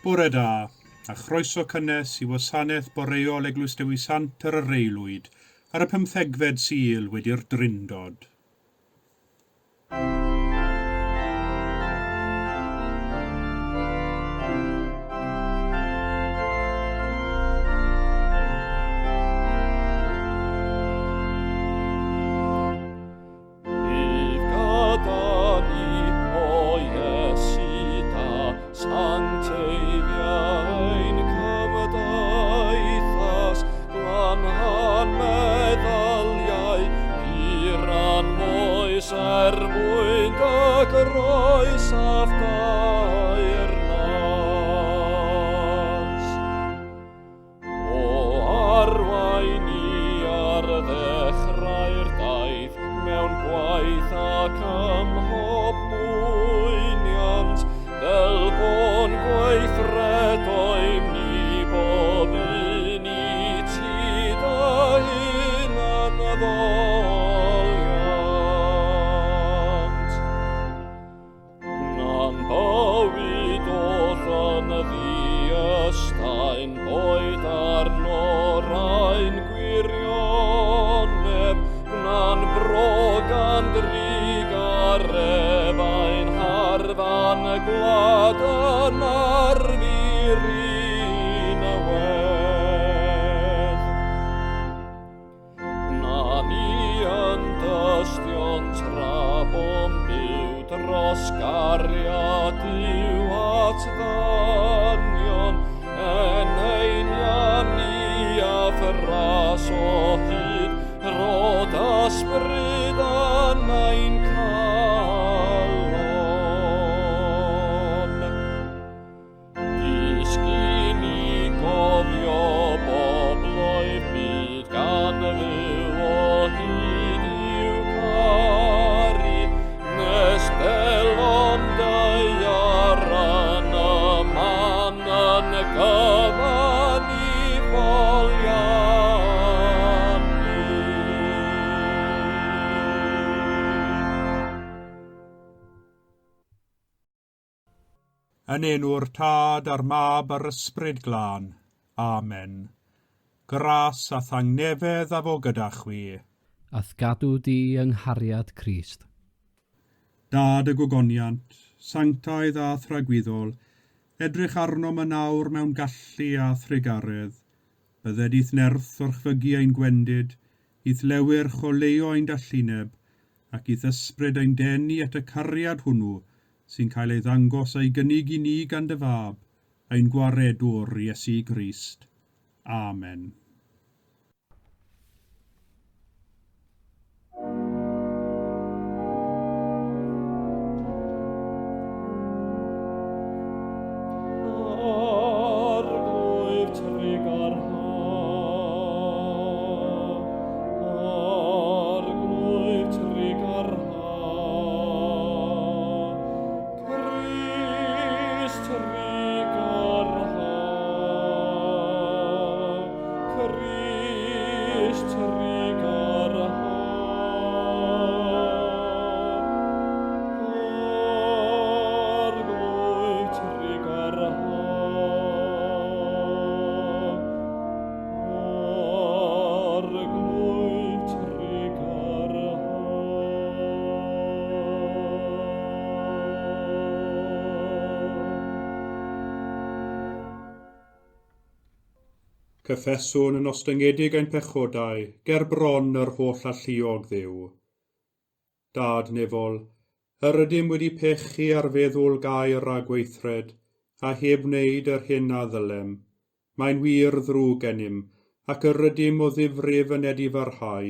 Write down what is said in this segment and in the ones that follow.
Bore da, a chroeso cynnes i wasanaeth boreol Eglwys Dewi Sant ar yr Aelwyd ar y pymthegfed Sul wedi'r Drindod. Bydd gyda ni, o Iesu da, sancteiddia ein cymdeithas, glanha'n meddyliau, pura'n moes er mwyn dy groes a'th dair nas. O arwain ni ar ddechrau'r daith mewn gwaith ac ym mhob mwyniant, fel bo'n gweithredoedd ni bob un i ti dy hunan ddoliant. Gwna'n bywyd oll yn ddi-ystain, boed arno rain gwirionedd, gwna'n bro gan drugaredd ein harfan y gwlad yn arfur un y wedd. Na ni yn dystion tra bo'n byw dros gariad Duw at ddynion, eneinia ni a thras o hyd, rhod ysbryd yn ein calon. Dysg i ni gofio bobloedd byd gan fyw o hyd i'w caru, nes delon daear yn y man yn gyfan i foliannu. Yn enw'r Tad a'r Mab a'r Ysbryd Glân. Amen. Gras a thangnefedd a fo gyda chwi. A'th gadw di yng nghariad Crist. Dad y gogoniant, sanctaidd a thragwyddol, edrych arnom yn awr mewn gallu a thrugaredd. Bydded i'th nerth orchfygu ein gwendid, i'th lewyrch oleuo ein dallineb, ac i'th ysbryd ein denu at y cariad hwnnw sy'n cael ei ddangos a'i gynnig i ni gan dy Fab, ein Gwaredwr, Iesu Grist. Amen. Arglwydd trugarha, Arglwydd trugarha, Crist trugarha, Crist trugarha. Arglwydd trugarha, Arglwydd trugarha. Cyffeswn yn ostyngedig ein pechodau ger bron yr holl alluog Dduw. Dad nefol, yr ydym wedi pechu ar feddwl gair a gweithred, a heb wneud yr hyn a ddylem. Mae'n wir ddrwg gennym, ac yr ydym o ddifrif yn edifarhau.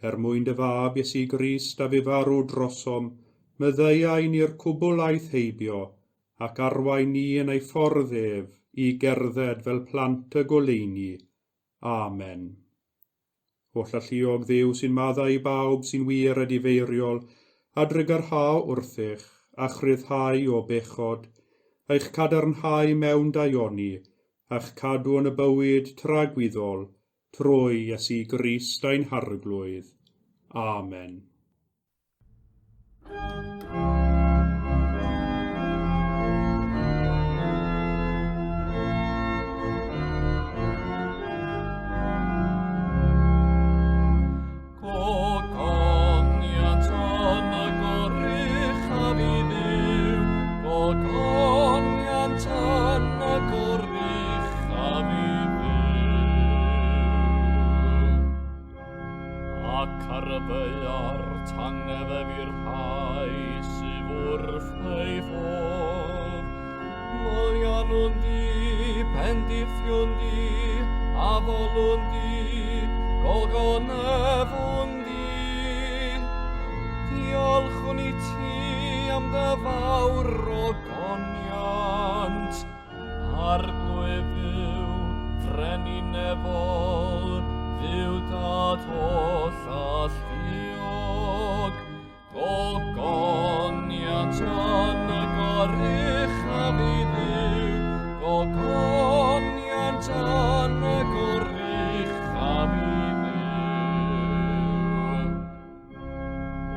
Er mwyn dy Fab Iesu Grist a fu farw drosom, maddeuai ni'r cwbl aeth heibio, ac arwain ni yn ei ffordd ef i gerdded fel plant y goleuni. Amen. Holl alluog Dduw sy'n maddau i bawb sy'n wir edifeiriol, a drugarha wrthych, a chryfhau o bechod, eich cadarnhau mewn daioni, a'ch cadw yn y bywyd tragwyddol, trwy Iesu Grist ein Harglwydd. Amen. Maddeua'r tangnefedd i'r rhai sydd wrth ei fodd. Moliannwn di, bendithiwn di, addolwn di, gogonefwn di. Diolchwn i ti am dy fawr ogoniant. Arglwydd Dduw, Frenin nefol, Dduw Dad holl alluog, gogoniant yn y goruchaf i Dduw, gogoniant yn y goruchaf i Dduw.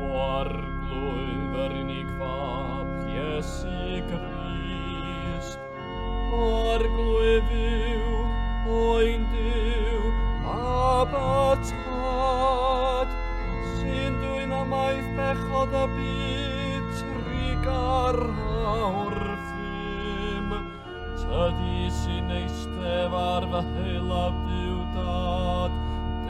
O Arglwydd yr unig Fab, Iesu Grist, O Arglwydd Dduw, o ein Duw, Mab y Tad, sy'n dwyn ymaith bechod y byd, trugarha wrthym. Tydi sy'n eistedd ar fy heulaf Duw Dad,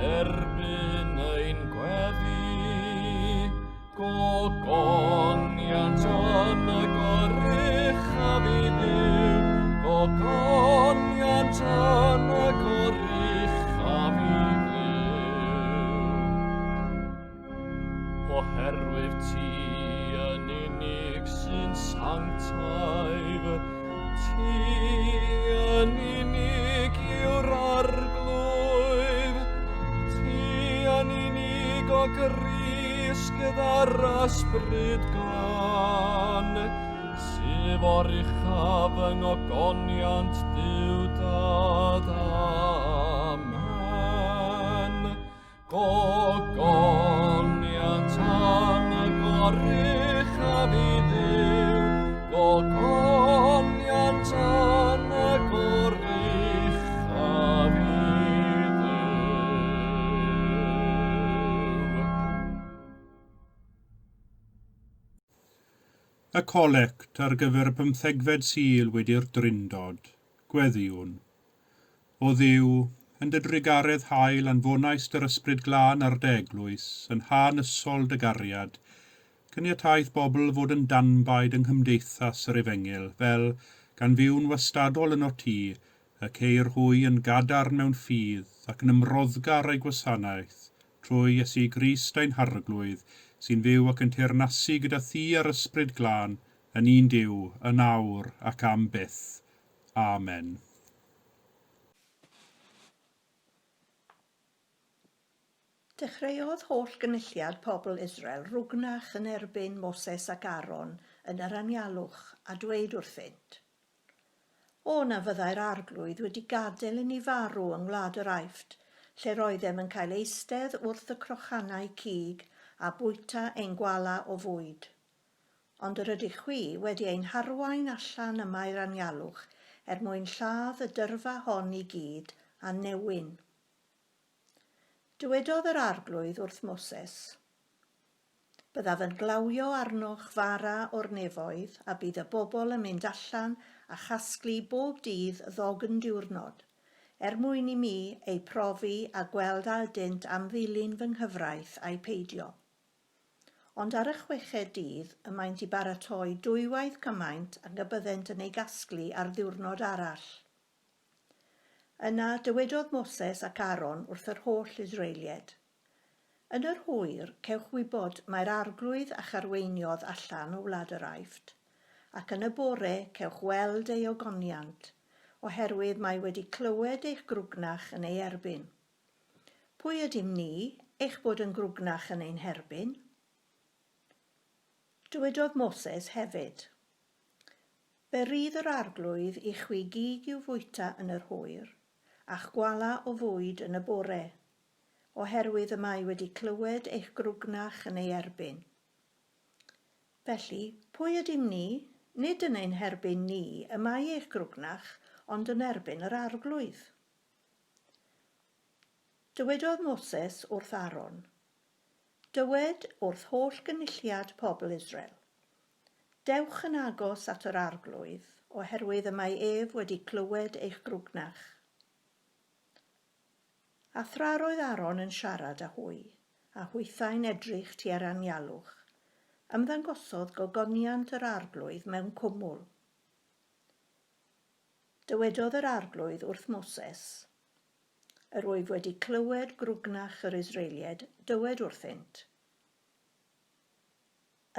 derbyn ein gweddi. Gogoniant yn y goruchaf i Dduw, gogoniant yn y goruchaf i Dduw. Oherwydd ti yn unig sy'n sanctaidd, ti yn unig yw'r Arglwydd, ti yn unig o Grist gyda'r Ysbryd Glân, sydd o'r uchaf yng ngogoniant Duw Dad. Amen. Gogoniant yn y goruchaf i Dduw, gogoniant yn y goruchaf i Dduw. Y colect ar gyfer y pymthegfed Sul wedi'r Drindod. Gweddïwn. O Dduw, yn dy drugaredd hael anfonaist yr Ysbryd Glân ar dy eglwys, yn hanesol dy gariad, caniataeth bobl fod yn danbaid yng nghymdeithas yr Efengyl, fel, gan fyw'n wastadol yno ti, y ceir hwy yn gadarn mewn ffydd ac yn ymroddgar o'i gwasanaeth, trwy Iesu Grist ein Harglwydd, sy'n fyw ac yn teyrnasu gyda thi a'r Ysbryd Glân, yn un Duw, yn awr ac am byth. Amen. Dechreuodd holl gynulliad pobl Israel rwgnach yn erbyn Moses ac Aaron yn yr anialwch, a dweud wrthynt, O na fyddai'r Arglwydd wedi gadael i ni farw yng ngwlad yr Aifft, lle roeddem yn cael eistedd wrth y crochanau cig a bwyta ein gwala o fwyd. Ond yr ydych chwi wedi ein harwain allan yma i'r anialwch er mwyn lladd y dyrfa hon i gyd a newyn. Dywedodd yr Arglwydd wrth Moses, Byddaf yn glawio arnoch fara o'r nefoedd, a bydd y bobl yn mynd allan a chasglu bob dydd ddogn diwrnod, er mwyn i mi eu profi a gweld a ydynt am ddilyn fy nghyfraith ai peidio. Ond ar y chweched dydd y maent i baratoi dwywaith cymaint ag y byddent yn ei gasglu ar ddiwrnod arall. Yna dywedodd Moses ac Aaron wrth yr holl Israeliaid, Yn yr hwyr, cewch wybod mai'r Arglwydd a'ch arweiniodd allan o wlad yr Aifft, ac yn y bore cewch weld ei ogoniant, oherwydd mae wedi clywed eich grwgnach yn ei erbyn. Pwy ydym ni, eich bod yn grwgnach yn ein herbyn? Dywedodd Moses hefyd, Fe rydd yr Arglwydd i chwi gig i'w fwyta yn yr hwyr, a'ch gwala o fwyd yn y bore. oherwydd y mae wedi clywed eich grwgnach yn ei erbyn. Felly, pwy ydym ni? Nid yn ein herbyn ni y mae eich grwgnach, ond yn erbyn yr Arglwydd. Dywedodd Moses wrth Aaron, Dywed wrth holl gynulliad pobl Israel, Dewch yn agos at yr Arglwydd, oherwydd y mae ef wedi clywed eich grwgnach. A thra roedd Aaron yn siarad â hwy, a hwythau'n edrych tua'r anialwch, ymddangosodd gogoniant yr Arglwydd mewn cwmwl. Dywedodd yr Arglwydd wrth Moses, Yr wyf wedi clywed grwgnach yr Israeliaid, dywed wrthynt,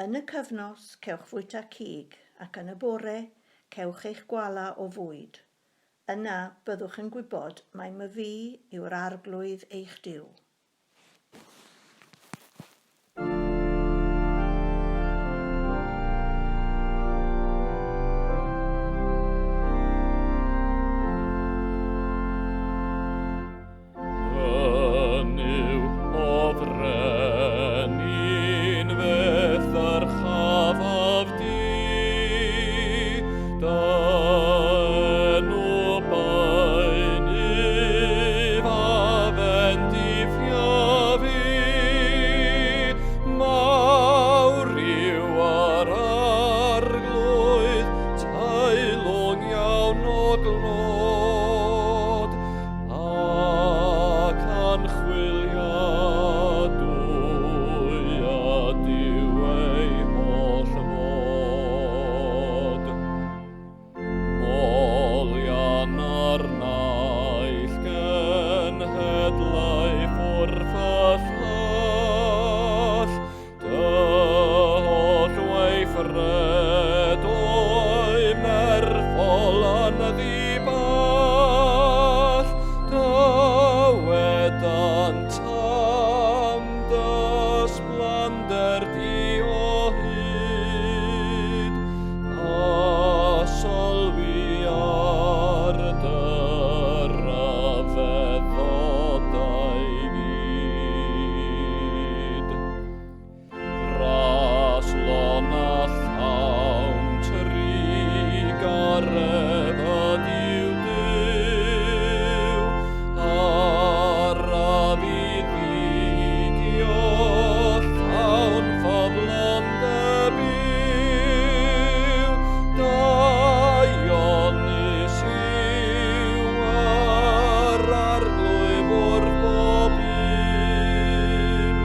Yn y cyfnos cewch fwyta cig, ac yn y bore cewch eich gwala o fwyd. Yna byddwch yn gwybod mai myfi yw'r Arglwydd eich Duw. Yn yw o frenin feth ddyrchafaf di, dy enw baen if a fendithiaf i. Mawr yw yr Arglwydd, teilwng iawn o glod. Ac anchwiliadwy ydyw ei holl fod. Molian ar naill genhedlaeth wrth y llall, Dy holl weithredoedd nerthol yn ddi-ball, Dywedant am dy sblander di o hyd, A sylwi ar dy ryfeddodau gyd. Graslon a llawn trugaredd ydyw Duw, araf i ddigio llawn ffyddlondeb yw, Daionus yw yr Arglwydd wrth bob un,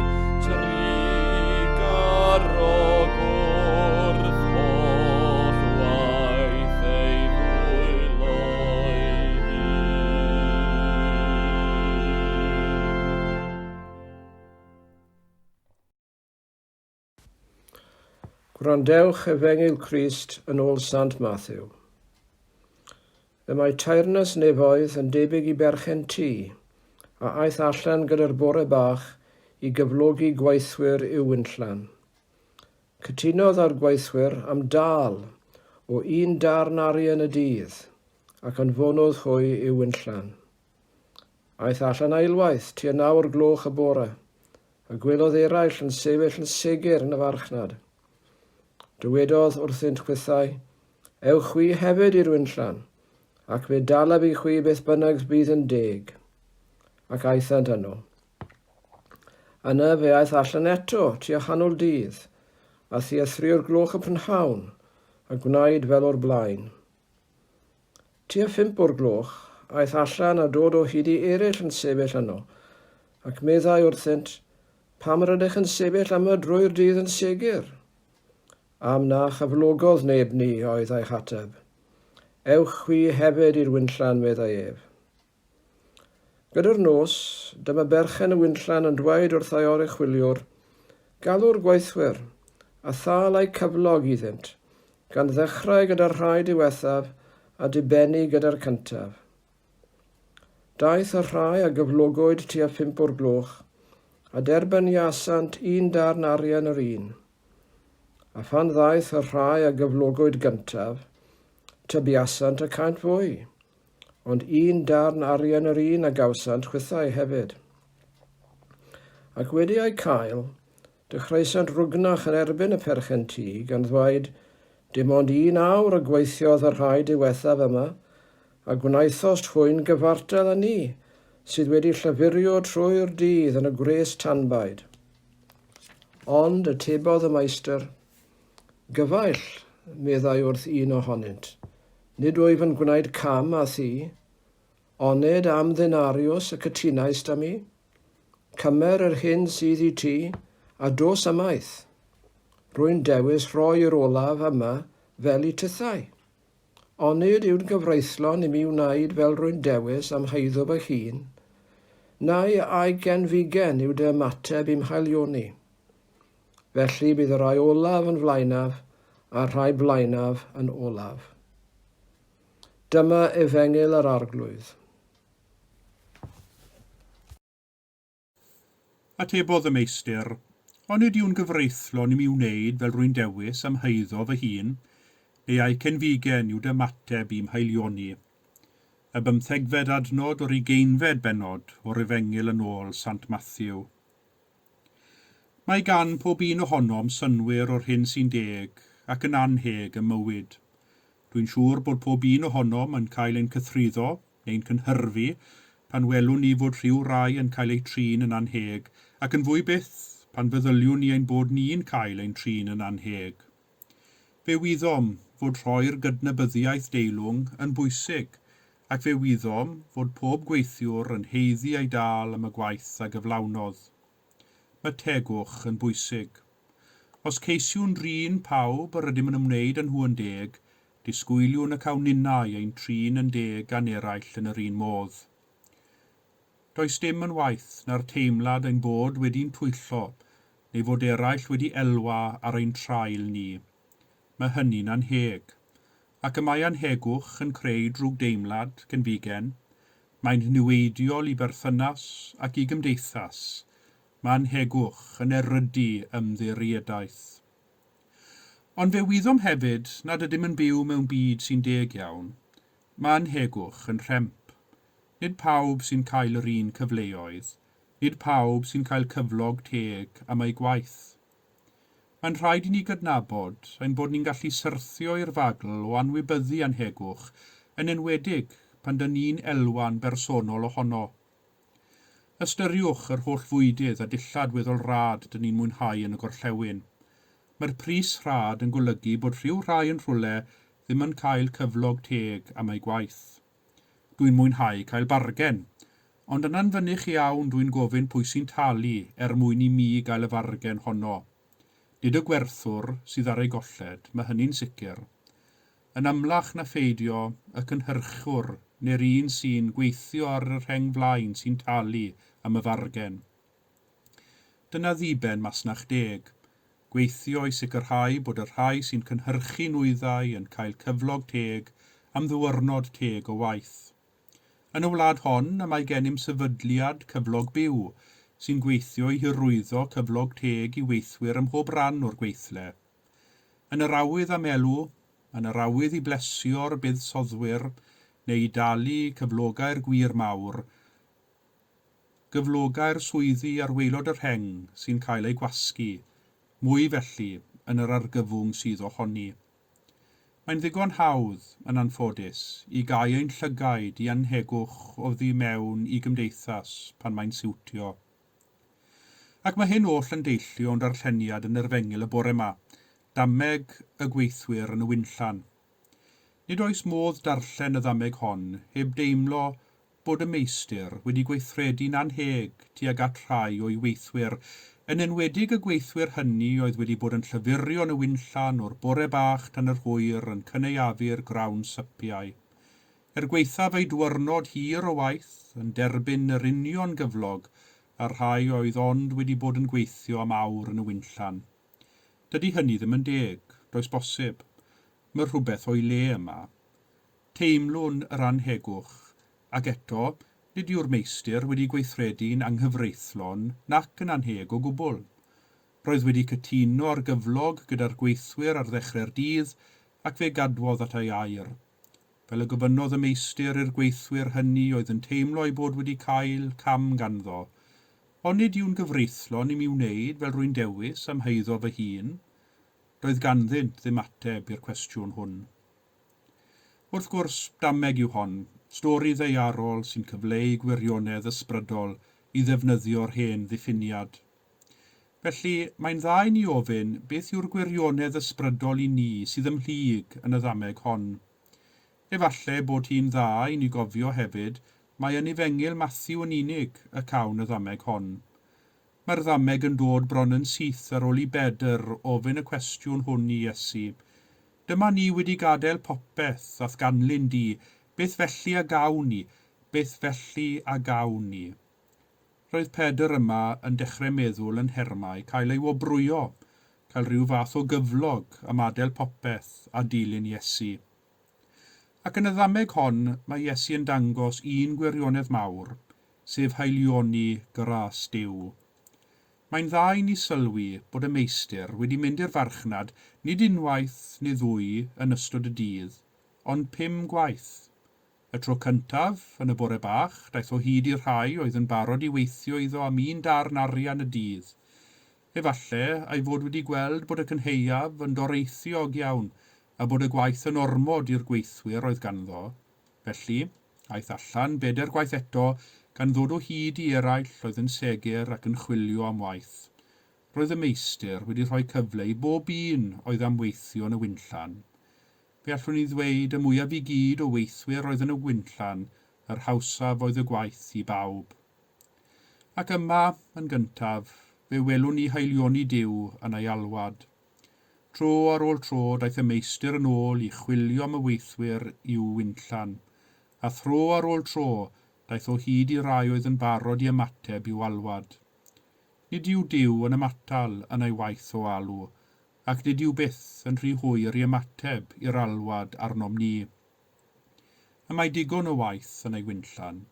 Trugarog wrth holl waith ei ddwylo'i hun. Gwrandewch Efengyl Crist yn ôl Sant Mathew. Y mae teyrnas nefoedd yn debyg i berchen tŷ, a aeth allan gyda'r bore bach i gyflogi gweithwyr i'w winllan. Cytunodd â'r gweithwyr am dâl o un darn arian y dydd, ac anfonodd hwy i'w winllan. Aeth allan eilwaith tua naw o'r gloch y bore, a gwelodd eraill yn sefyll yn segur yn y farchnad. Dywedodd wrthynt chwithau, Ewch chwi hefyd i'r winllan, ac fe dalaf i chwi beth bynnag bydd yn deg. Ac aethant yno. Yna fe aeth allan eto tua chanol dydd, a thua thri o'r gloch y prynhawn, a gwnaed fel o'r blaen. Tua phump o'r gloch, aeth allan a dod o hyd i eraill yn sefyll yno, ac meddai wrthynt, Pam yr ydych yn sefyll yma drwy'r dydd yn segur? Am na chyflogodd neb ni, oedd ei hateb. Ewch chwi hefyd i'r winllan, meddai ef. Gyda'r nos, dyma berchen y winllan yn dweud wrth ei oruchwyliwr, Galw'r gweithwyr, a thâl eu cyflog iddynt, gan ddechrau gyda'r rhai diwethaf a dibennu gyda'r cyntaf. Daeth y rhai a gyflogwyd tua phump o'r gloch, a derbyniasant un darn arian yr un. A phan ddaeth y rhai a gyflogwyd gyntaf, tybiasant y caent fwy. Ond un darn arian yr un a gawsant chwithau hefyd. Ac wedi eu cael, dechreuasant rwgnach yn erbyn y perchen tŷ, gan ddweud, Dim ond un awr y gweithiodd y rhai diwethaf yma, a gwnaethost hwy'n gyfartal â ni, sydd wedi llafurio trwy'r dydd yn y gwres tanbaid. Ond atebodd y meistr, Gyfaill, meddai wrth un ohonynt, nid wyf yn gwneud cam â thi. Onid am ddenariws y cytunaist â mi? Cymer yr hyn sydd i ti, a dos ymaith. Rwy'n dewis rhoi yr olaf yma fel i tithau. Onid yw'n gyfreithlon i mi wneud fel rwy'n dewis am haeddo fy hun? Neu ai genfigen yw dy ymateb i'm haelioni? Felly bydd y rhai olaf yn flaenaf, a'r rhai blaenaf yn olaf. Dyma efengyl yr Arglwydd. Atebodd y meistr, Onid yw'n gyfreithlon i mi wneud fel rwy'n dewis am haeddo fy hun, neu ai cenfigen yw dy ymateb i'm haelioni? Y bymthegfed adnod o'r ugeinfed bennod o'r Efengyl yn ôl Sant Mathew. Mae gan pob un ohonom synnwyr o'r hyn sy'n deg ac yn annheg ym mywyd. Dwi'n siŵr bod pob un ohonom yn cael ein cythruddo neu'n cynhyrfu pan welwn ni fod rhyw rai yn cael eu trin yn annheg, ac yn fwy byth, pan feddyliwn ni ein bod ni'n cael ein trin yn annheg. Fe wyddom fod rhoi'r gydnabyddiaeth deilwng yn bwysig, ac fe wyddom fod pob gweithiwr yn haeddu ei dâl am y gwaith a gyflawnodd. Mae tegwch yn bwysig. Os ceisiwn drin pawb yr ydym yn ymwneud â nhw yn deg, disgwyliwn y cawn ninnau ein trin yn deg gan eraill yn yr un modd. Does dim yn waeth na'r teimlad ein bod wedi'n twyllo neu fod eraill wedi elwa ar ein traul ni. Mae hynny'n annheg. Ac y mae annhegwch yn creu drwgdeimlad, cenfigen. Mae'n niweidiol i berthynas ac i gymdeithas. Mae annhegwch yn erydu ymddiriedaeth. Ond fe wyddom hefyd nad ydym yn byw mewn byd sy'n deg iawn. Mae annhegwch yn rhemp. Nid pawb sy'n cael yr un cyfleoedd. Nid pawb sy'n cael cyflog teg am eu gwaith. Mae'n rhaid i ni gydnabod ein bod ni'n gallu syrthio i'r fagl o anwybyddu annhegwch, yn enwedig pan 'dyn ni'n elwa'n bersonol ohono. Ystyriwch yr holl fwydydd a dillad weddol rad 'dyn ni'n mwynhau yn y gorllewin. Mae'r pris rhad yn golygu bod rhyw rhai yn rhywle ddim yn cael cyflog teg am eu gwaith. Dw i'n mwynhau cael bargen, ond yna'n fynych iawn dw i'n gofyn pwy sy'n talu er mwyn i mi gael y fargen honno. Nid y gwerthwr sydd ar ei golled, mae hynny'n sicr. Yn amlach na pheidio, y cynhyrchwr neu'r un sy'n gweithio ar y rheng flaen sy'n talu am y fargen. Dyna ddiben Masnach Deg, gweithio i sicrhau bod y rhai sy'n cynhyrchu nwyddau yn cael cyflog teg am ddiwrnod teg o waith. Yn y wlad hon, y mae gennym sefydliad Cyflog Byw, sy'n gweithio i hyrwyddo cyflog teg i weithwyr ym mhob rhan o'r gweithle. Yn yr awydd am elw, yn yr awydd i blesio'r buddsoddwyr neu i dalu cyflogau'r gwir mawr, gyflogau'r swyddi ar waelod y rheng sy'n cael eu gwasgu, mwy felly yn yr argyfwng sydd ohoni. Mae'n ddigon hawdd, yn anffodus, i gau ein llygaid i annhegwch oddi mewn i gymdeithas pan mae'n siwtio. Ac mae hyn oll yn deillio o'n darlleniad yn yr Efengyl y bore 'ma, dameg y gweithwyr yn y winllan. Nid oes modd darllen y ddameg hon heb deimlo bod y Meistr wedi gweithredu'n annheg tuag at rhai o'i weithwyr, yn enwedig y gweithwyr hynny oedd wedi bod yn llafurio yn y winllan o'r bore bach tan yr hwyr yn cynaeafu'r grawn sypiau. Er gwaethaf ei dwyrnod hir o waith, yn derbyn yr union gyflog â'r rhai oedd ond wedi bod yn gweithio am awr yn y winllan. Dydy hynny ddim yn deg, does bosib. Mae rhywbeth o'i le yma. Teimlwn yr annhegwch, ac eto, nid yw'r meistr wedi gweithredu'n anghyfreithlon nac yn annheg o gwbl. Roedd wedi cytuno ar gyflog gyda'r gweithwyr ar ddechrau'r dydd, ac fe gadwodd at ei air. Fel y gofynnodd y meistr i'r gweithwyr hynny oedd yn teimlo eu bod wedi cael cam ganddo, Onid yw'n gyfreithlon i mi wneud fel rwy'n dewis am haeddo fy hun? Doedd ganddynt ddim ateb i'r cwestiwn hwn. Wrth gwrs, dameg yw hon, stori ddaearol sy'n cyfleu gwirionedd ysbrydol i ddefnyddio'r hen ddiffiniad. Felly, mae'n dda i ni ofyn beth yw'r gwirionedd ysbrydol i ni sydd ymhlyg yn y ddameg hon. Efallai bod hi'n dda i ni gofio hefyd mai yn Efengyl Mathew yn unig y cawn y ddameg hon. Mae'r ddameg yn dod bron yn syth ar ôl i Bedr ofyn y cwestiwn hwn i Iesu, Dyma ni wedi gadael popeth a'th ganlyn di, beth felly a gawn ni? Beth felly a gawn ni? Roedd Pedr yma yn dechrau meddwl yn nhermau cael ei wobrwyo, cael rhyw fath o gyflog am adael popeth a dilyn Iesu. Ac yn y ddameg hon mae Iesu yn dangos un gwirionedd mawr, sef haelioni gras Duw. Mae'n dda i ni sylwi bod y Meistr wedi mynd i'r farchnad nid unwaith neu ddwy yn ystod y dydd, ond pum gwaith. Y tro cyntaf, yn y bore bach, daeth o hyd i'r rhai oedd yn barod i weithio iddo am un darn arian y dydd. Efalle ei fod wedi gweld bod y cynhaeaf yn doreithiog iawn a bod y gwaith yn ormod i'r gweithwyr oedd ganddo. Felly, aeth allan bedair gwaith eto, gan ddod o hyd i eraill oedd yn segur ac yn chwilio am waith. Roedd y meistr wedi rhoi cyfle i bob un oedd am weithio yn y winllan. Fe allwn ni ddweud y mwyaf i gyd o weithwyr oedd yn y winllan, yr hawsaf oedd y gwaith i bawb. Ac yma, yn gyntaf, fe welwn ni haelioni Duw yn ei alwad. Tro ar ôl tro daeth y meistr yn ôl i chwilio am y weithwyr i'w winllan, a thro ar ôl tro daeth o hyd i rai oedd yn barod i ymateb i'w alwad. Nid yw Duw yn ymatal yn ei waith o alw, ac nid yw byth yn rhy hwyr i ymateb i'r alwad arnom ni. Y mae digon o waith yn ei winllan.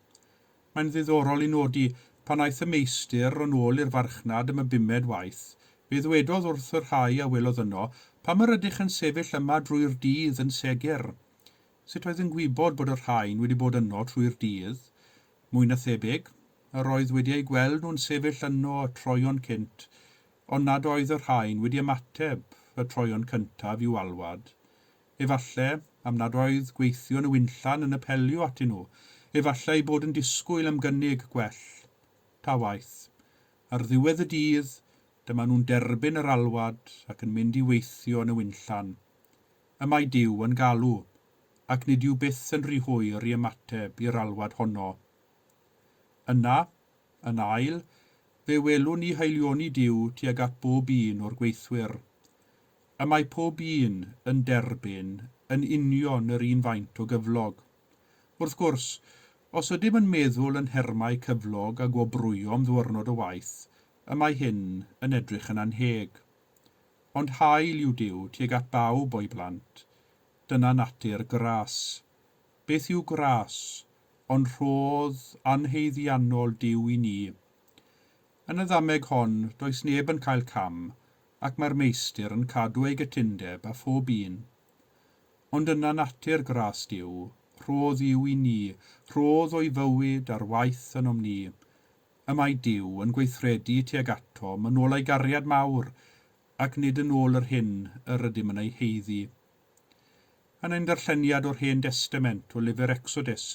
Mae'n ddiddorol i nodi, pan aeth y meistr yn ôl i'r farchnad am y bumed waith, fe ddwedodd wrth y rhai a welodd yno, Pam yr ydych yn sefyll yma drwy'r dydd yn segur? Sut oedd yn gwybod bod y rhain wedi bod yno trwy'r dydd? Mwy na thebyg, yr oedd wedi eu gweld nhw'n sefyll yno y troeon cynt, ond nad oedd y rhain wedi ymateb y troeon cyntaf i'w alwad. Efalle, am nad oedd gweithio yn y winllan yn apelio atyn nhw, efallai eu bod yn disgwyl am gynnig gwell. Ta waeth. Ar ddiwedd y dydd, dyma nhw'n derbyn yr alwad ac yn mynd i weithio yn y winllan. Y mae Duw yn galw, ac nid yw byth yn rhy hwyr i ymateb i'r alwad honno. Yna, yn ail, fe welwn ni haelioni Duw tuag at bob un o'r gweithwyr. Y mae pob un yn derbyn yn union yr un faint o gyflog. Wrth gwrs, os ydym yn meddwl yn nhermau cyflog a gwobrwyo am ddiwrnod o waith, y mae hyn yn edrych yn annheg. Ond hael yw Duw tuag at bawb o'i blant. Dyna natur gras. Beth yw gras, ond rhodd anhaeddiannol Duw i ni? Yn y ddameg hon, does neb yn cael cam, ac mae'r Meistr yn cadw ei gytundeb â phob un. Ond yna natur gras Duw, rhodd yw i ni, rhodd o'i fywyd ar waith ynom ni. Y mae Duw yn gweithredu tuag atom yn ôl ei gariad mawr, ac nid yn ôl yr hyn yr ydym yn ei haeddu. Yn ein darlleniad o'r Hen Destament o lyfr Exodus,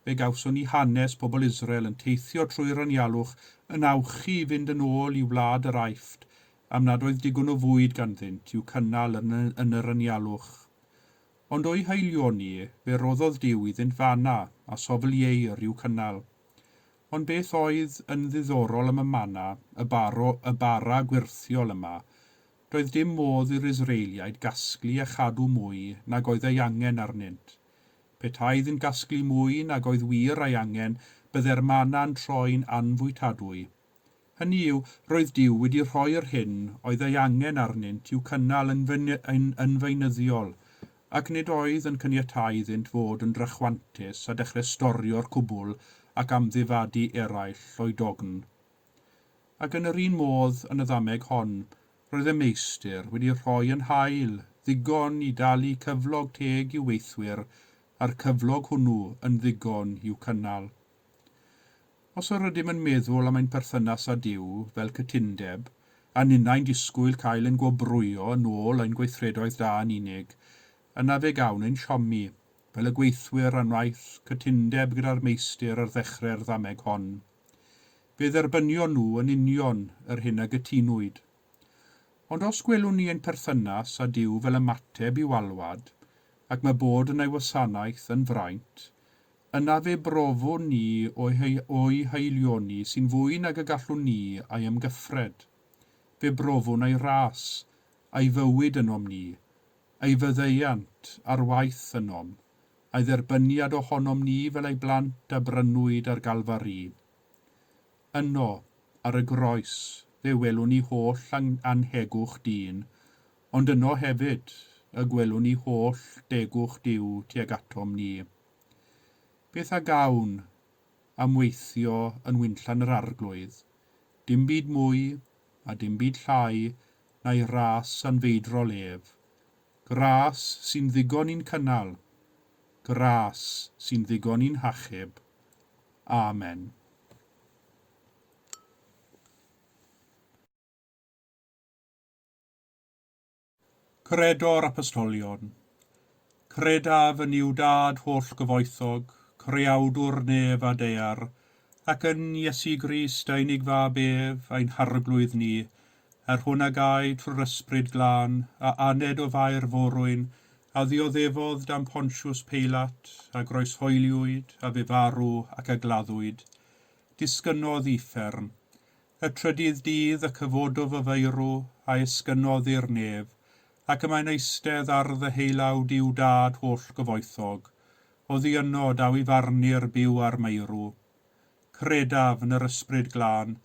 fe gawson ni hanes pobl Israel yn teithio trwy'r anialwch yn awchu i fynd yn ôl i wlad yr Aifft am nad oedd digon o fwyd ganddynt i'w cynnal yn, yn yr anialwch. Ond o'u haelioni, fe roddodd Duw iddynt fanna a sofl ieir i'w cynnal. Ond beth oedd yn ddiddorol am y manna, y baro, y bara gwyrthiol yma, Doedd dim modd i'r Israeliaid gasglu a chadw mwy nag oedd ei angen arnynt. Petai iddynt gasglu mwy nag oedd wir ei angen, bydde'r manna'n troi'n anfwytadwy. Hynny yw, roedd Duw wedi rhoi'r hyn oedd ei angen arnynt i'w cynnal yn yn feunyddiol, ac nid oedd yn caniatáu iddynt fod yn drachwantus a dechrau storio'r cwbl ac amddifadu eraill o'u dogn. Ac yn yr un modd yn y ddameg hon, roedd y meistr wedi rhoi yn hael ddigon i dalu cyflog teg i'w weithwyr, a'r cyflog hwnnw yn ddigon i'w cynnal. Os yr ydym yn meddwl am ein perthynas â Duw fel cytundeb, a ninnau'n disgwyl cael ein gwobrwyo yn ôl ein gweithredoedd da yn unig, yna fe gawn ein siomi, fel y gweithwyr a wnaeth cytundeb gyda'r meistr ar ddechrau'r ddameg hon. Fe dderbynion nhw yn union yr hyn a gytunwyd. Ond os gwelwn ni ein perthynas â Duw fel ymateb i'w alwad, ac mae bod yn ei wasanaeth yn fraint, Yna fe brofwn ni o'i haelioni sy'n fwy nag y gallwn ni ei amgyffred. Fe brofwn ei ras, a'i fywyd ynom ni, ei faddeuant ar waith ynom, a'i dderbyniad ohonom ni fel ei blant a brynwyd ar Galfari. Yno, ar y groes, fe welwn ni holl annhegwch dyn, ond yno hefyd y gwelwn ni holl degwch Duw tuag atom ni. Beth a gawn am weithio yn winllan yr Arglwydd? Dim byd mwy, a dim byd llai, na'i ras anfeidrol ef. Gras sy'n ddigon i'n cynnal. Gras sy'n ddigon i'n hachub. Amen. Credo'r Apostolion. Credaf yn Nuw Dad holl-gyfoethog, Creawdwr nef a daear, ac yn Iesu Grist ei unig Fab ef, ein Harglwydd ni, yr hwn a gau trwy'r Ysbryd Glân, a aned o Fair Forwyn, a ddioddefodd dan Pontius Peilat, a groeshoeliwyd, a fu farw, ac a gladdwyd. Disgynnodd i uffern. Y trydydd dydd y cyfododd o feirw, a esgynnodd i'r nef, ac y mae'n eistedd ar ddeheulaw Duw Dad holl-gyfoethog. Oddi yno daw i farnu'r byw a'r meirw. Credaf yn yr Ysbryd Glân,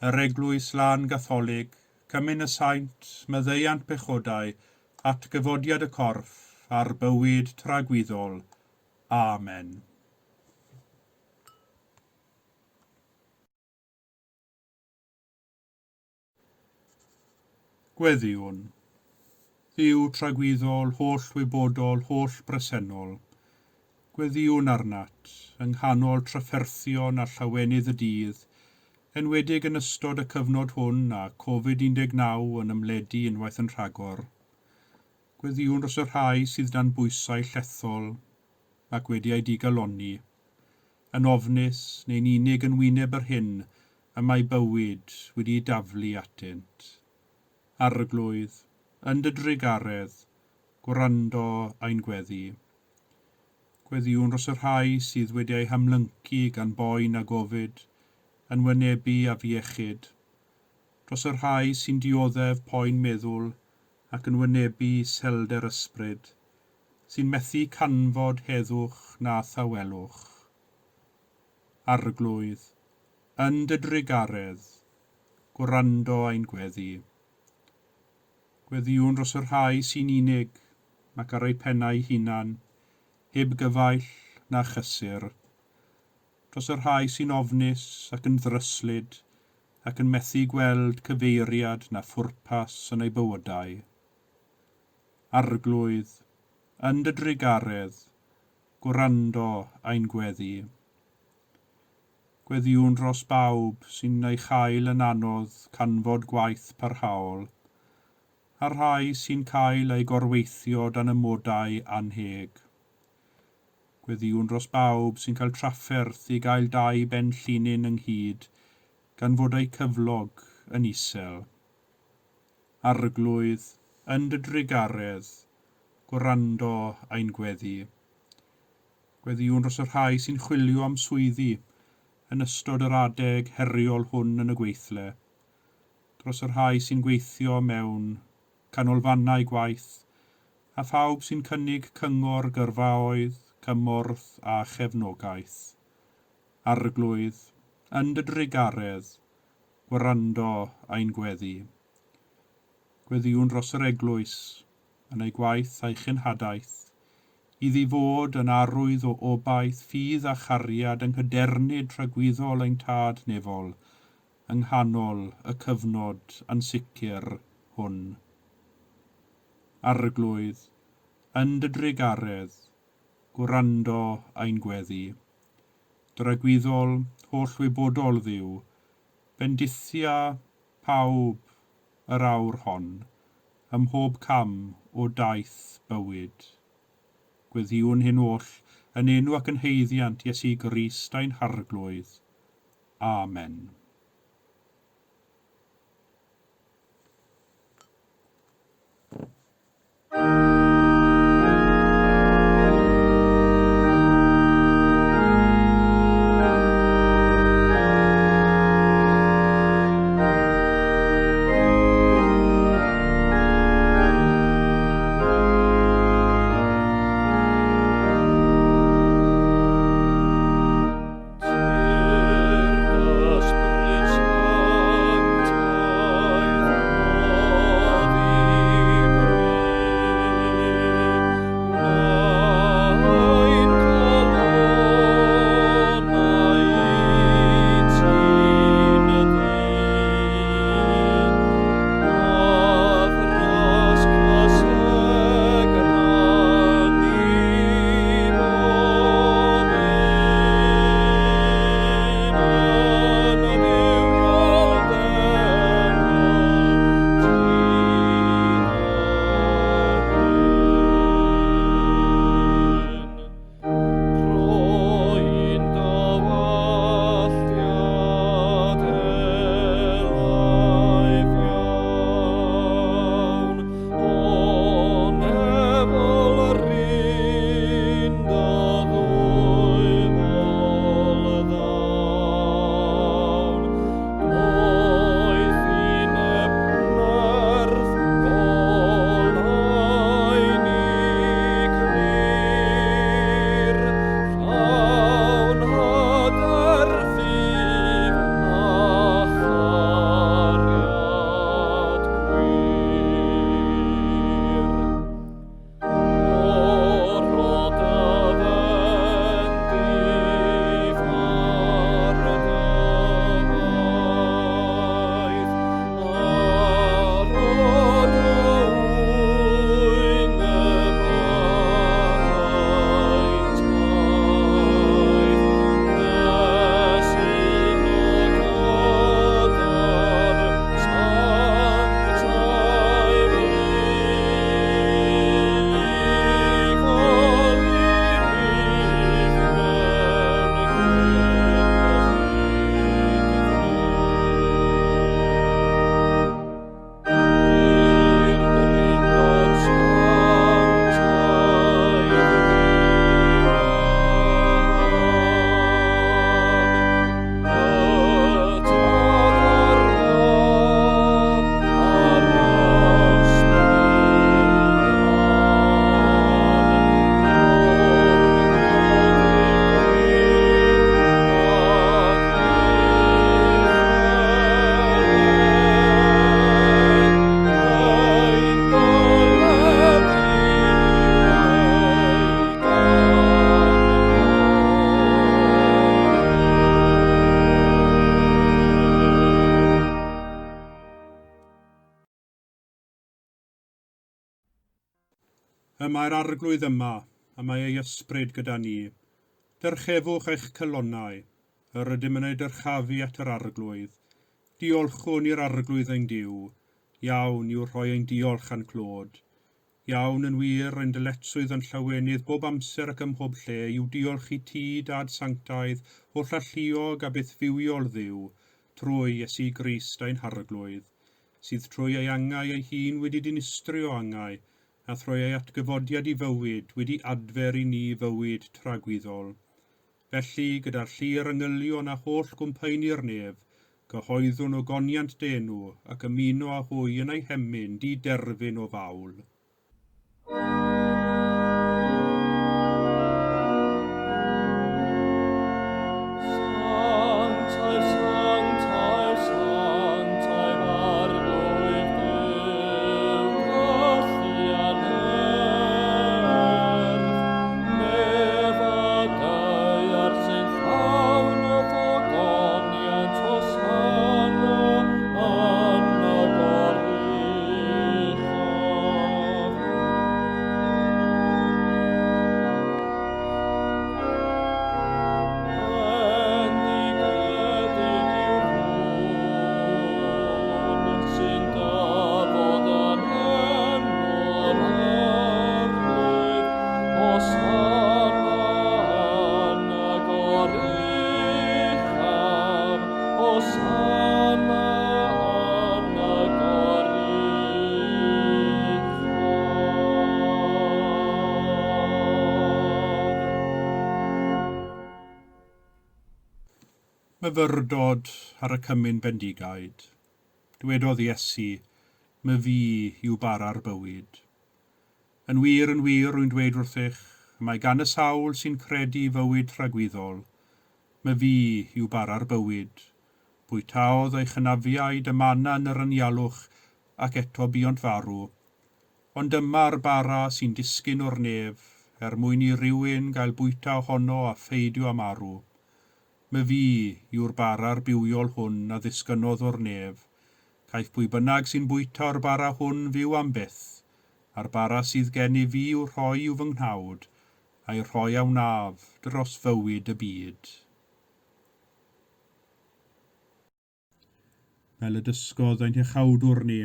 yr Eglwys Lân Gatholig, Cymun y Saint, maddeuant pechodau, atgyfodiad y corff, a'r bywyd tragwyddol. Amen. Gweddïwn. Dduw tragwyddol, holl wybodol, holl bresennol, gweddïwn arnat, yng nghanol trafferthion a llawenydd y dydd, enwedig yn ystod y cyfnod hwn a Covid 19 yn ymledu unwaith yn rhagor. Gweddïwn dros y rhai sydd dan bwysau llethol ac wedi eu digalonni. yn ofnus neu'n unig yn wyneb yr hyn y mae bywyd wedi'i daflu atynt. Arglwydd, yn dy drugaredd, gwrando ein gweddi. Gweddïwn dros y rhai sydd wedi eu hamlyncu gan boen a gofid, yn wynebu afiechyd. Dros y rhai sy'n dioddef poen meddwl ac yn wynebu iselder ysbryd. Sy'n methu canfod heddwch na thawelwch. Arglwydd, yn dy drugaredd, gwrando ein gweddi. Gweddïwn dros y rhai sy'n unig ac ar eu pennau hunan, heb gyfaill na chysur. Dros y rhai sy'n ofnus ac yn ddryslyd ac yn methu gweld cyfeiriad na phwrpas yn eu bywydau. Arglwydd, yn dy drugaredd, gwrando ein gweddi. Gweddïwn dros bawb sy'n ei chael yn anodd canfod gwaith parhaol, a'r rhai sy'n cael eu gorweithio dan amodau annheg. Gweddïwn dros bawb sy'n cael trafferth i gael dau ben llinyn ynghyd gan fod eu cyflog yn isel. Arglwydd, yn dy drugaredd, gwrando ein gweddi. Gweddïwn dros y rhai sy'n chwilio am swyddi yn ystod yr adeg heriol hwn yn y gweithle, dros y rhai sy'n gweithio mewn canolfannau gwaith, a phawb sy'n cynnig cyngor gyrfaoedd, cymorth a chefnogaeth. Arglwydd, yn dy drugaredd, gwrando ein gweddi. Gweddïwn dros yr Eglwys, yn ei gwaith a'i chenhadaeth, iddi fod yn arwydd o obaith, ffydd a chariad yng nghydernid tragwyddol ein Tad Nefol yng nghanol y cyfnod ansicr hwn. Arglwydd, yn dy drugaredd, gwrando ein gweddi. Dragwyddol, holl-wybodol Dduw, bendithia pawb yr awr hon, ym mhob cam o daith bywyd. Gweddïwn hyn oll yn enw ac yn haeddiant Iesu Grist ein Harglwydd. Amen. Y mae'r Arglwydd yma, a mae ei ysbryd gyda ni. Dyrchefwch eich calonnau. Yr ydym yn eu dyrchafu at yr Arglwydd. Diolchwn i'r Arglwydd ein Duw. Iawn yw rhoi ein diolch a'n clod. Iawn yn wir, ein dyletswydd a'n llawenydd bob amser ac ymhob lle yw diolch i ti, Dad sanctaidd, hollalluog a bythfywiol Dduw, trwy Iesu Grist ein Harglwydd, sydd trwy ei angau ei hun wedi dinistrio angau, a thrwy ei atgyfodiad i fywyd wedi adfer i ni fywyd tragwyddol. Felly, gyda'r llu'r angylion a holl gwmpaenu'r nef, cyhoeddwn ogoniant dy enw, ac ymuno â hwy yn eu hemyn di-derfyn o fawl. Sanctaidd, sanctaidd, sanctaidd, Arglwydd Duw, gallu a nerth, nef a daear sy'n llawn o fogoniant, Hosanna yn y goruchaf. Bendigedig yw'r hwn sy'n dyfod yn enw'r Arglwydd, Hosanna yn y goruchaf, Hosanna yn y goruchaf. Myfyrdod ar y cymun bendigaid. Dywedodd Iesu, My fi yw bara'r bywyd. Yn wir, yn wir, rwy'n dweud wrthych, y mae gan y sawl sy'n credu fywyd tragwyddol. My fi yw bara'r bywyd. Bwytaodd ei chynafiaid y manna yn yr anialwch, ac eto buont farw. Ond dyma'r bara sy'n disgyn o'r nef, er mwyn i rywun gael bwyta ohono a pheidio â marw. My fi yw'r bara'r bywiol hwn a ddisgynnodd o'r nef. Caiff pwy bynnag sy'n bwyta o'r bara hwn fyw am byth, a'r bara sydd gennyf fi i'w rhoi yw fy nghnawd, a'i rhoi a wnaf dros fywyd y byd. Fel y dysgodd ein Hiachawdwr ni,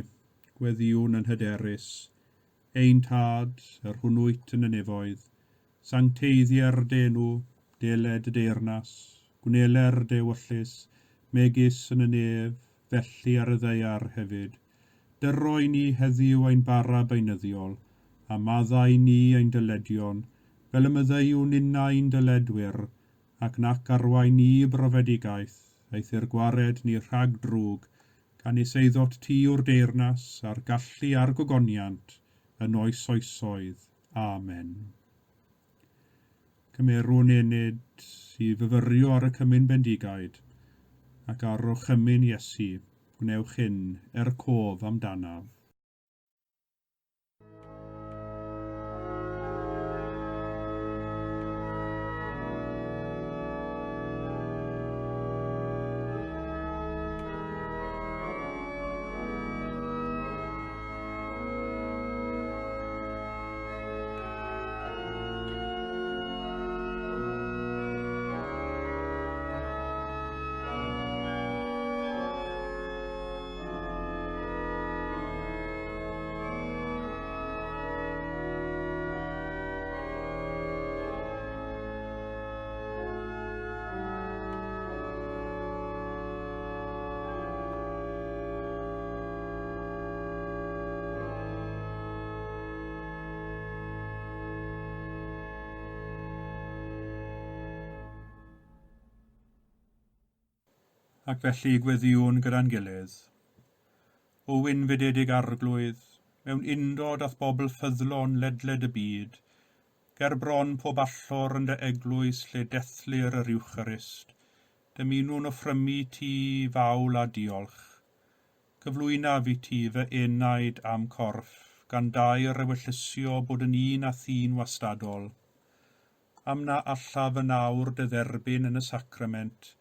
gweddïwn yn hyderus, Ein Tad, yr hwn wyt yn y nefoedd, sancteiddier dy enw, deled dy deyrnas, gwneler dy ewyllys, megis yn y nef, felly ar y ddaear hefyd. Dyro i ni heddiw ein bara beunyddiol, a maddau i ni ein dyledion, fel y maddeuwn ninnau i'n dyledwyr, ac nac arwain ni i brofedigaeth, eithr gwared ni rhag drwg, canys eiddot ti yw'r deyrnas, a'r gallu a'r gogoniant, yn oes oesoedd. Amen. Cymerwn enid i fyfyrio ar y cymun bendigaid, ac ar orchymyn Iesu, gwnewch hyn er cof amdanaf. Ac felly gweddïwn gyda'n gilydd. O wynfydedig Arglwydd, mewn undod â'th bobl ffyddlon ledled y byd, ger bron pob allor yn dy eglwys lle dethlir yr Iwcharist, dymunwn offrymu ti fawl a diolch. Cyflwynaf i ti fy enaid a'm corff, gan daer ewyllysio bod yn un â thi'n wastadol. Am na allaf yn awr dy dderbyn yn y sacrament,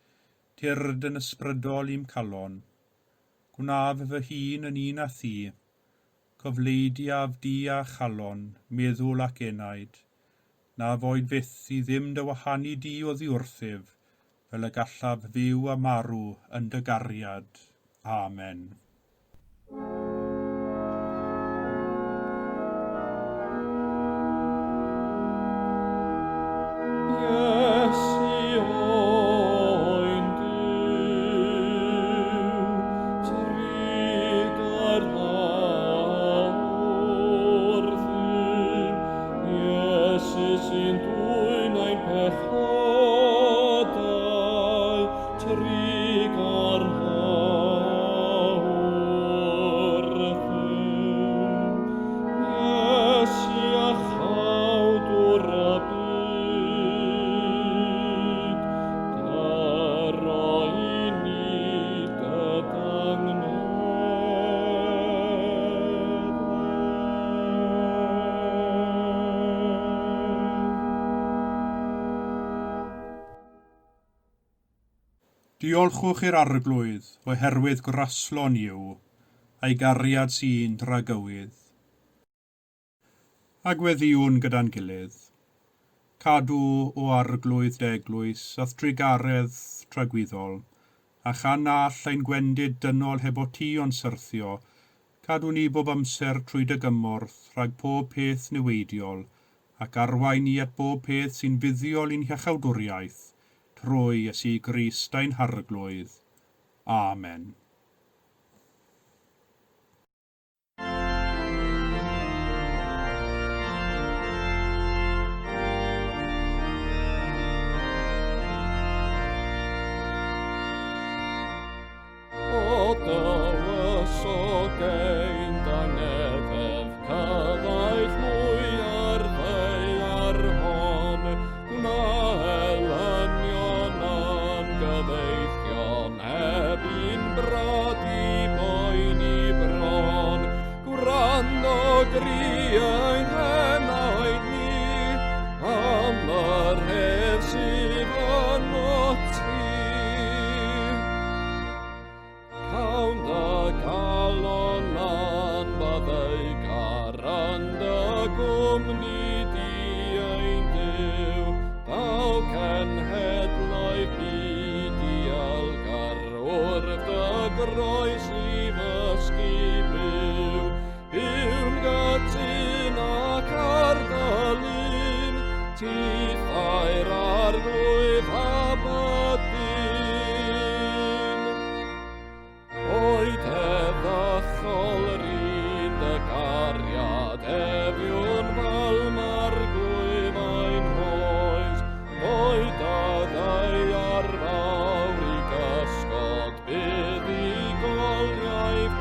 tyrd yn ysbrydol i'm calon. Gwnaf fy hun yn un â thi. Cofleidiaf di â chalon, meddwl ac enaid. Na foed fyth i ddim dy wahanu di oddi wrthyf, fel y gallaf fyw a marw yn dy gariad. Amen. Iesu oen Duw, trugarha wrthym. Iesu sy'n dwyn ein pechodau, trugarha wrthym. Iesu a chawdwr y byd, dyro i ni dy dangnefedd. Diolchwch i'r Arglwydd, oherwydd graslon yw, a'i gariad sy'n dragywydd. A gweddïwn gyda'n gilydd. Cadw, o Arglwydd dy eglwys, a'th drugaredd tragwyddol, a chan na all ein gwendid dynol heb o ti ond syrthio, cadw ni bob amser trwy dy gymorth rhag pob peth niweidiol, ac arwain ni at bob peth sy'n fuddiol i'n hiachawdwriaeth, trwy Iesu Grist ein Harglwydd. Amen. O dywysog ein dangnefedd, cyfaill mwy ar ddaear hon, gwna elynion a'n gyfeillion, heb un brad i boeni bron. Gwrando gri ein henaid ni, am yr hedd sydd ynot ti. Cawn dy galon a'n maddeugar yn dy gwmni di ein Duw. Daw cenhedloedd byd dialgar wrth dy groes i ddysgu byw. Byw'n gytûn ac ar dy lun, tithau'r Arglwydd a bydyn. Oed heddychol yr un dy gariad, ef yw'n falm arglwydd ein hoes. Oed a ddaear fawr i gysgod, buddugoliaeth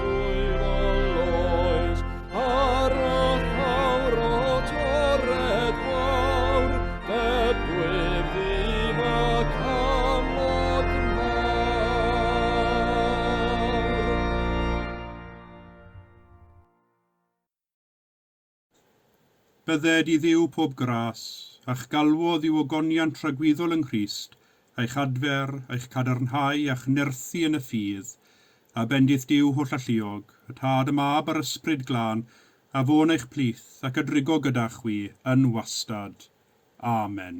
dwyfol oes. Ar y llawr o torred gwawr, dedwydd ddifa camod mawr. Bydded i Dduw pob gras, a'ch galwodd i'w ogoniant tragwyddol yng Nghrist, eich adfer, eich cadarnhau a'ch nerthu yn y ffydd, a bendith Duw Hollalluog, y Tad, y Mab a'r Ysbryd Glân, a fo'n eich plith ac a drigo gyda chwi yn wastad. Amen.